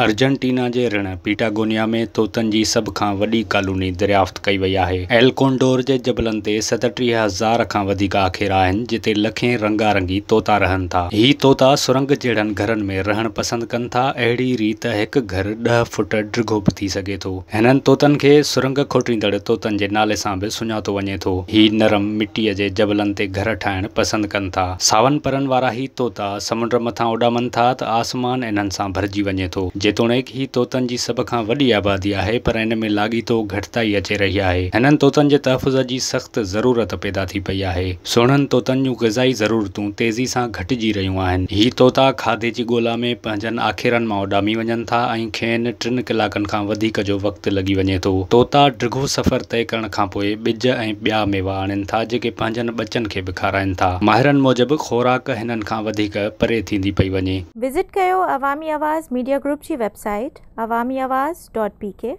Argentina جي رڻ پيٽاگونيا ۾ طوطن جي سڀ کان وڏي ڪالوني دريافت ڪئي وئي آهي. ايل ڪونڊور جي جبلن تي 37 هزار کان وڌيڪ آکيرا آهن، جتي لکين رنگا رنگي طوطا رهن ٿا. هي طوطا سرنگ جهڙن گهرن ۾ رهڻ پسند ڪن ٿا. اهڙي ريت هڪ گهر 10 فوٽ ڊگهو به ٿي سگهي ٿو. هنن طوطن کي سرنگ کوٽيندڙ طوطن جي نالي سان به سڃاتو وڃي ٿو. هي نرم مٽيء جي جبلن تي گهر ٺاهڻ پسند ڪن ٿا. ساون پرن وارا هي طوطا سمنڊ مٿان اڏامن ٿا ته آسمان انهن سان ڀرجي وڃي ٿو. جيتوڻيڪ هي طوطن جي سڀ کان وڏي آبادي آهي پر ان ۾ لاڳيتو گهٽتائي اچي رهي آهي. هنن طوطن جي تحفظ جي سخت ضرورت پيدا ٿي پئي آهي. سهڻن طوطن جون غذائي ضرورتون تيزي سان گهٽجي رهيون آهن. هي طوطا کاڌي جي ڳولا ۾ پنهنجن آکيرن مان اڏامي وڃن ٿا ۽ کين ٽن ڪلاڪن کان وڌيڪ جو وقت لڳي وڃي ٿو. طوطا ڊگهو سفر طئي ڪرڻ کانپوء ٻج ۽ ٻيا ميوا آڻين ٿا جيڪي پنهنجن ٻچن کي به کارائين ٿا. ماهرن موجب خوراڪ هنن کان وڌيڪ پري ٿيندي پئي وڃي. وزٽ ڪيو عوامي آواز ميڊيا گروپ جي website Awami Awaz dot P K.